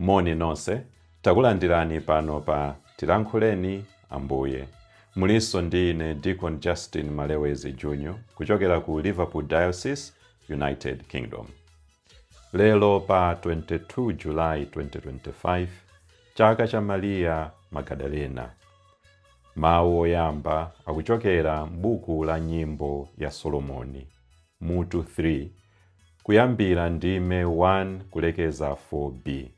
Moni nonse, takulandirani pano pa Tilankhuleni Ambuye. Mulinso ndi ine Deacon Justin Malewezi Jr. kuchokera ku Liverpool Diocese, United Kingdom. Lero pa 22 July 2025, chaka cha Maria Magadalena. Mawu oyamba akuchokera m'buku la Nyimbo ya Solomoni, mutu 3, kuyambira ndime 1 kulekeza 4b.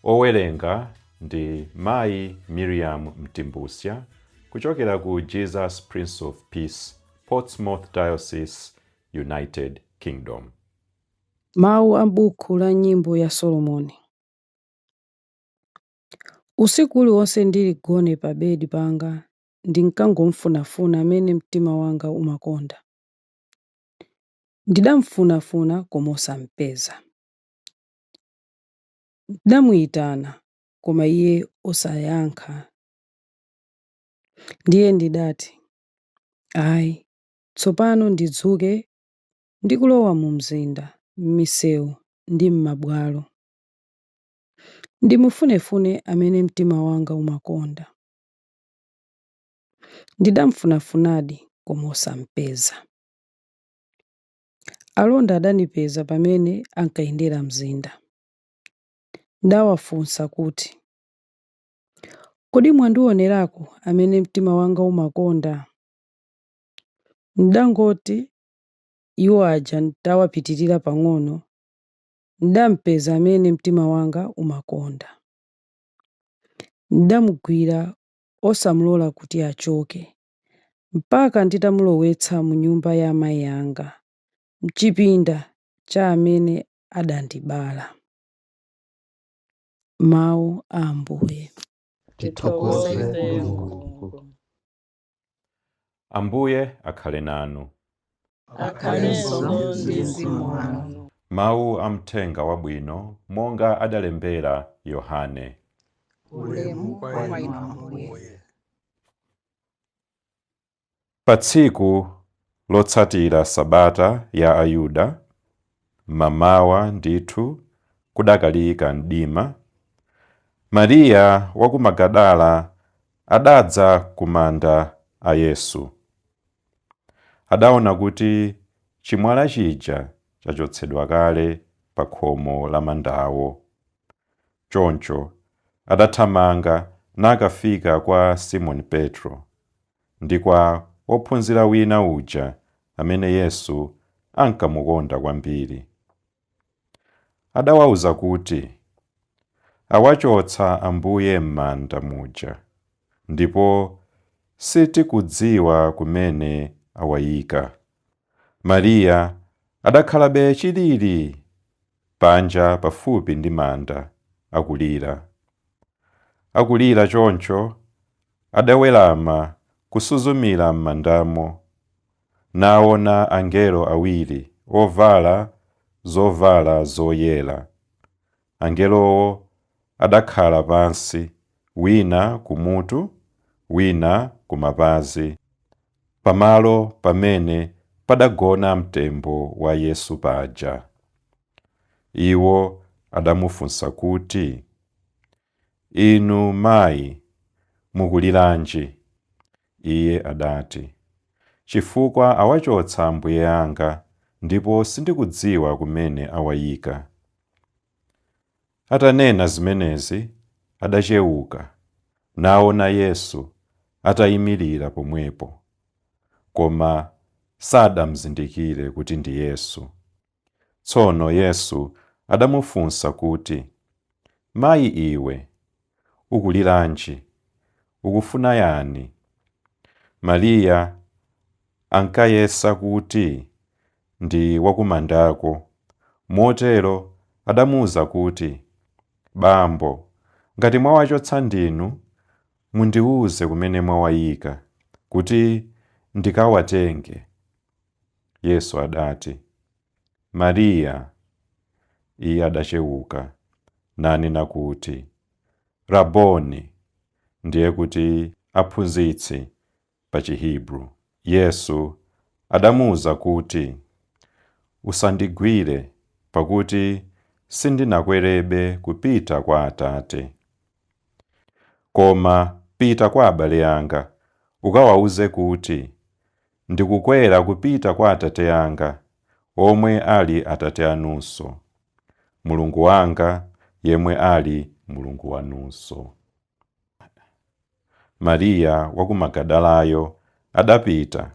Owerenga ndi Mayi Miriam Mtimbusya kuchokera ku Jesus Prince of Peace, Portsmouth Diocese, United Kingdom. Mawu a m'buku la Nyimbo ya Solomoni. Usiku uliwonse ndili gone pa bedi panga ndinkangomfunafuna amene mtima wanga umakonda. Ndidamfunafuna koma osampeza. Ndidamuyitana koma iye osayankha. Ndiye ndidati, “Ayi, tsopano ndidzuke ndi kulowa mu mzinda, m'misewu ndi m'mabwalo. Ndimufunefune amene mtima wanga umakonda.” Ndidamfunafunadi koma osampeza. Alonda adandipeza pamene ankayendera mzinda. Ndawafunsa kuti, “Kodi mwandionerako amene mtima wanga umakonda?” Ndangoti iwo aja nditawapitirira pang'ono, ndampeza amene mtima wanga umakonda. Ndamugwira osamulola kuti achoke, mpaka nditamulowetsa mu nyumba ya amayi anga, m'chipinda cha amene adandibala. Mawu a Ambuye. Tithokoze Mulungu. Ambuye akhale nanu. Akhalenso ndi mzimu wanu. Mawu a mthenga wabwino monga adalembera Yohane. Ulemu kwa inu Ambuye. Pa tsiku lotsatira Sabata ya Ayuda, mmamawa ndithu kudakali mdima, Mariya wa ku Magadala adadza ku manda a Yesu. Adaona kuti chimwala chija chachotsedwa kale pa khomo la mandawo. Choncho adathamanga nakafika kwa Simoni Petro ndi kwa wophunzira wina uja amene Yesu ankamukonda kwambiri. Adawawuza kuti, “Awachotsa Ambuye m'manda muja, ndipo sitikudziwa kumene awayika.” Mariya adakhalabe chilili panja pafupi ndi manda akulira. Akulira choncho, adawerama kusuzumira m'mandamo, naona angelo awiri ovala zovala zoyera. Angelowo adakhala pansi, wina kumutu, wina kumapazi, pamalo pamene padagona mtembo wa Yesu paja. Iwo adamufunsa kuti, “Inu mayi, mukuliranji?” Iye adati, “Chifukwa awachotsa Ambuye anga, ndipo sindikudziwa kumene awayika.” Atanena zimenezi, adachewuka, naona Yesu atayimirira pomwepo, koma sadamzindikire kuti ndi Yesu. Tsono Yesu adamufunsa kuti, “Mayi iwe, ukuliranji? Ukufuna yani?” Mariya ankayesa kuti ndi wakumandako, motero adamuwuza kuti, “Bambo, ngati mwawachotsa ndinu, mundiwuze kumene mwawayika, kuti ndikawatenge.” Yesu adati, “Mariya.” Iye adachewuka nanena kuti, “Raboni,” ndiye kuti aphunzitsi pa Chihebru. Yesu adamuwuza kuti, “Usandigwire, pakuti sindinakwerebe kupita kwa Atate. Koma pita kwa abale anga, ukawawuze kuti, ndikukwera kupita kwa Atate anga, omwe ali Atate anunso, Mulungu wanga yemwe ali Mulungu wanunso. Mariya wa ku Magadalayo adapita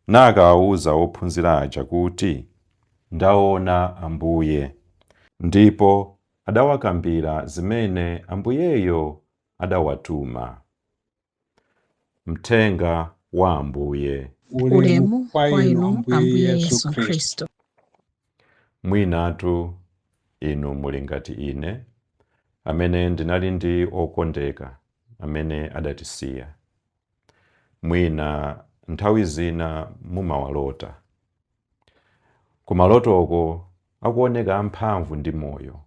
nakawawuza ophunzira aja kuti, Ndaona Ambuye. Ndipo adawakambira zimene Ambuyeyo adawatuma. Mthenga wa Ambuye. Ulemu kwa inu Ambuye Yesu Khristu. Mwinatu inu muli ngati ine, amene ndinali ndi okondeka amene adatisiya. Mwina nthawi zina mumawalota. Kumalotoko akuoneka amphamvu ndi moyo,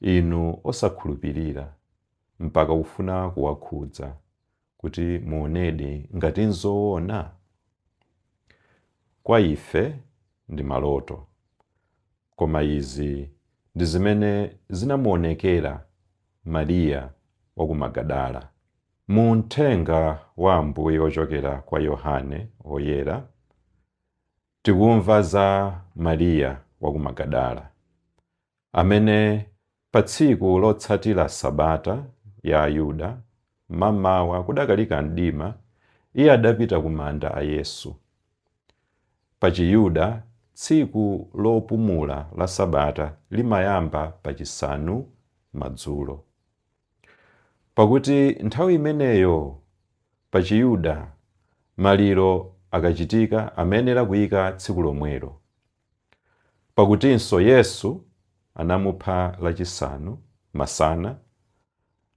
inu osakhulupirira mpaka kufuna kuwakhudza kuti muonedi ngati nzoona. Kwa ife ndi maloto, koma izi ndi zimene zinamuonekera Mariya wa ku Magadala. Mu Mthenga wa Ambuye wochokera kwa Yohane Woyera, tikumva za Mariya wa ku Magadala, amene pa tsiku lotsatira Sabata ya Ayuda, mmamawa kudakalika mdima, iye adapita ku manda a Yesu. Pa Chiyuda, tsiku lopumula la Sabata limayamba pachisanu madzulo. Pakuti nthawi imeneyo pa Chiyuda maliro akachitika amayenera kuyika tsiku lomwelo. Pakutinso Yesu anamupha lachisanu masana,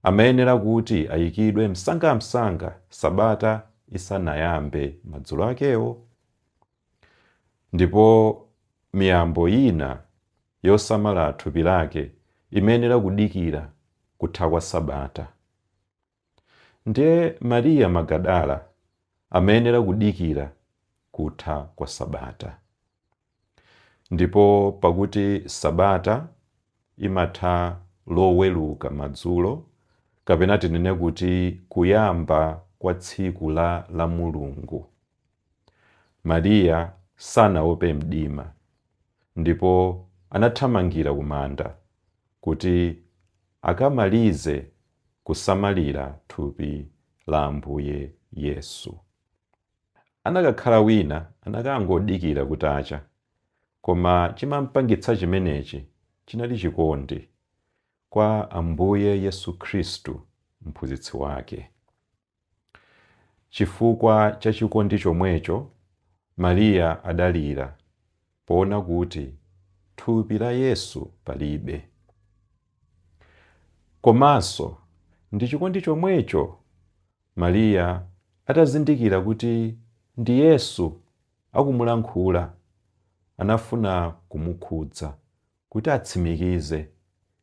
amayenera kuti ayikidwe msangamsanga Sabata isanayambe madzulo akewo. Ndipo miyambo ina yosamala thupi lake imayenera kudikira kutha kwa Sabata. Ndiye Mariya Magadala amayenera kudikira kutha kwa Sabata. Ndipo pakuti Sabata imatha Loweruka madzulo, kapena tinene kuti kuyamba kwa tsiku la Lamulungu, Mariya sanaope mdima ndipo anathamangira kumanda kuti akamalize kusamalira thupi la Ambuye Yesu. Anakakhala wina anakangodikira kutacha, koma chimampangitsa chimenechi chinali chikondi kwa Ambuye Yesu Khristu, mphunzitsi wake. Chifukwa cha chikondi chomwecho, Mariya adalira poona kuti thupi la Yesu palibe. Komanso ndi chikondi chomwecho, Mariya atazindikira kuti ndi Yesu akumulankhula, anafuna kumukhudza kuti atsimikize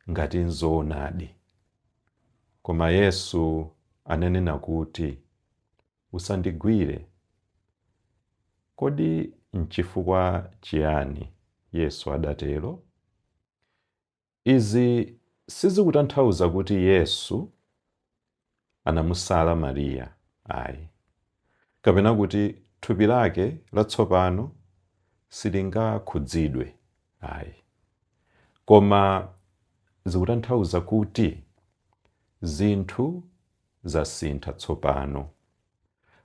ngati nzoonadi. Koma Yesu ananena kuti, Usandigwire. Kodi nchifukwa chiyani Yesu adatero? Izi sizikutanthauza kuti Yesu anamusala Mariya ayi, kapena kuti thupi lake latsopano silingakhudzidwe ayi. Koma zikutanthauza kuti zinthu zasintha tsopano.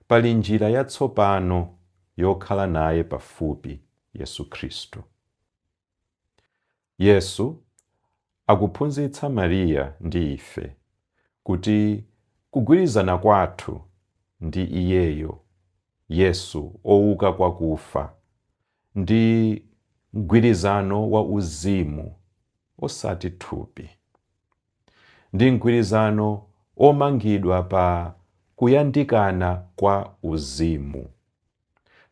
Pali njira yatsopano yokhala naye pafupi Yesu Khristu. Yesu akuphunzitsa Mariya ndi ife kuti kugwirizana kwathu ndi Iyeyo, Yesu owuka kwakufa, ndi mgwirizano wa uzimu osati thupi. Ndi mgwirizano omangidwa pa kuyandikana kwa uzimu,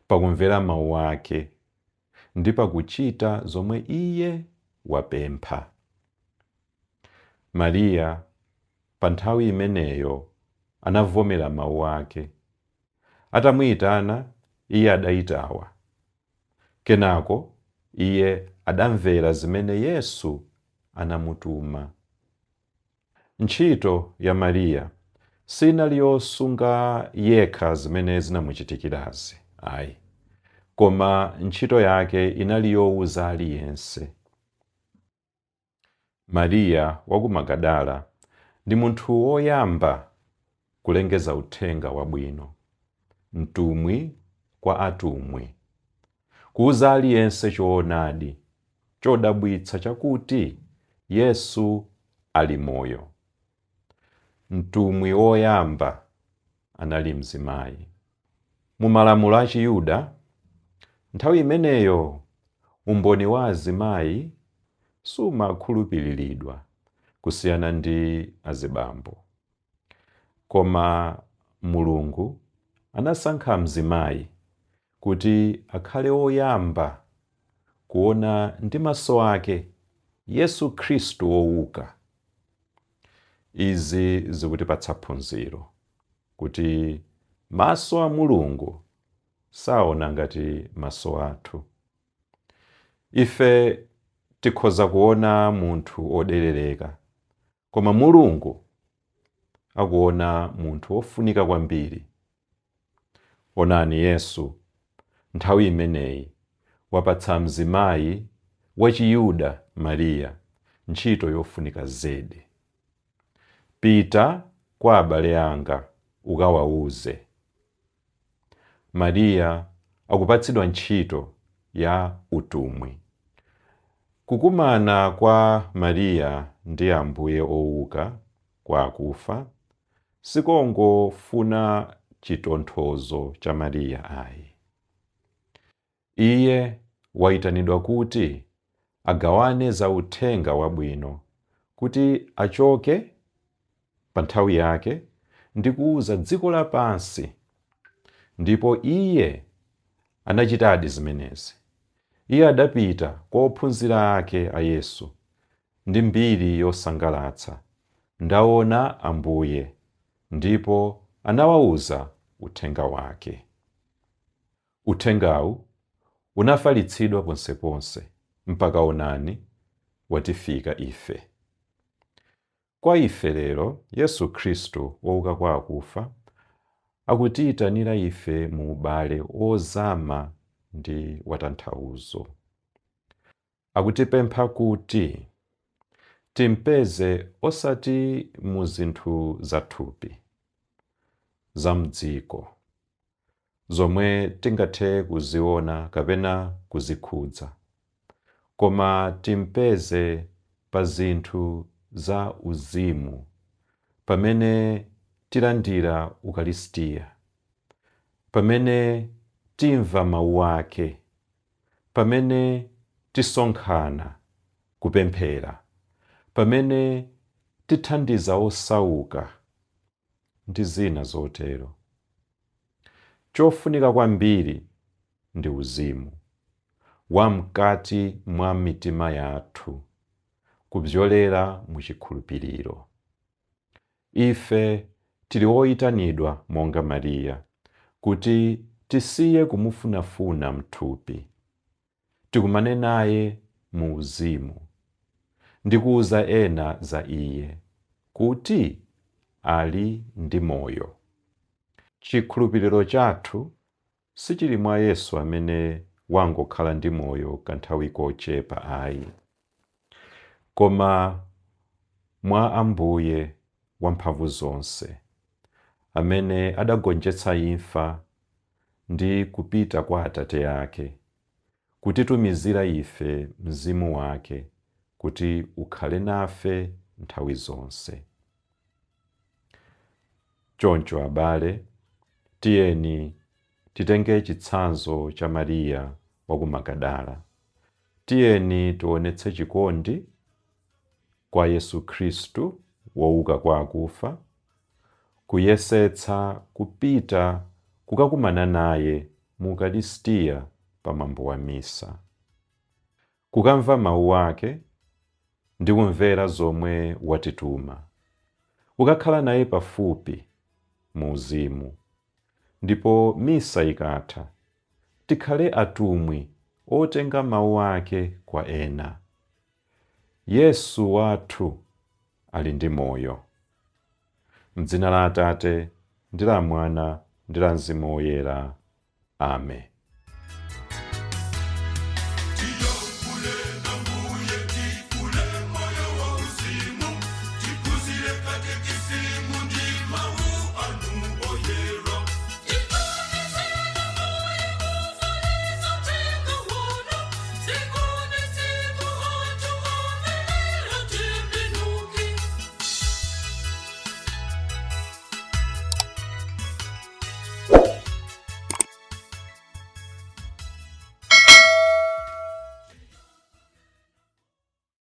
pakumvera mawu ake ndi pakuchita zomwe iye wapempha. Mariya pa nthawi imeneyo anavomera mawu ake. Atamuyitana, iye adayitawa. Kenako iye Adamvera zimene Yesu anamutuma. Ntchito ya Mariya sinali yosunga yekha zimene zinamuchitikirazi, ayi, koma ntchito yake inali yowuza aliyense. Mariya wa ku Magadala ndi munthu woyamba kulengeza uthenga wabwino, mtumwi kwa atumwi, kuuza aliyense choonadi chodabwitsa chakuti Yesu ali moyo. Mtumwi woyamba anali mzimayi. Mu malamulo a Chiyuda, nthawi imeneyo umboni wa azimayi sumakhulupiriridwa kusiyana ndi azibambo. Koma Mulungu anasankha mzimayi kuti akhale woyamba kuona ndi maso ake Yesu Khristu wouka. Izi zikutipatsa phunziro kuti maso a Mulungu saona ngati maso athu. Ife tikhoza kuona munthu oderereka, koma Mulungu akuona munthu wofunika kwambiri. Onani Yesu nthawi imeneyi wapatsa mzimayi wa Chiyuda Mariya ntchito yofunika zedi. Pita kwa abale anga ukawauze. Mariya akupatsidwa ntchito ya utumwi. Kukumana kwa Mariya ndi Ambuye owuka kwa akufa sikongofuna chitonthozo cha Mariya ayi. Iye wayitanidwa kuti agawane za uthenga wabwino, kuti achoke pa nthawi yake ndi kuuza dziko lapansi. Ndipo iye anachitadi zimenezi. Iye adapita kwa ophunzira ake a Yesu ndi mbiri yosangalatsa, ndaona Ambuye, ndipo anawauza uthenga wake. Uthengawu unafalitsidwa ponseponse mpaka onani watifika ife. Kwa ife lero, Yesu Khristu wouka kwa akufa akutiyitanira ife mu ubale wozama ndi watanthauzo. Akutipempha kuti timpeze osati mu zinthu zathupi, za mdziko, zomwe tingathe kuziona kapena kuzikhudza, koma timpeze pa zinthu za uzimu pamene tilandira Ukaristiya, pamene timva mawu ake, pamene tisonkhana kupemphera, pamene tithandiza osauka ndi zina zotero. Chofunika kwambiri ndi uzimu wamkati mwa mitima yathu kupyolera mu chikhulupiriro. Ife tili oyitanidwa monga Mariya kuti tisiye kumufunafuna mthupi, tikumane naye mu uzimu ndi kuuza ena za iye kuti ali ndi moyo. Chikhulupiriro chathu sichili mwa Yesu amene wangokhala ndi moyo kanthawi kochepa ayi, koma mwa Ambuye wamphamvu zonse amene adagonjetsa imfa ndi kupita kwa Atate ake, kutitumizira ife Mzimu wake kuti ukhale nafe nthawi zonse. Choncho abale, tiyeni titenge chitsanzo cha Mariya wa ku Magadala. Tiyeni tionetse chikondi kwa Yesu Khristu wouka kwa akufa, kuyesetsa kupita kukakumana naye mu Ukaristiya pa mwambo wa misa, kukamva mawu ake ndi kumvera zomwe watituma, kukakhala naye pafupi mu uzimu, ndipo misa ikatha tikhale atumwi otenga mawu ake kwa ena. Yesu wathu ali ndi moyo. M'dzina la Atate ndi la Mwana ndi la Mzimu Woyera. Amen.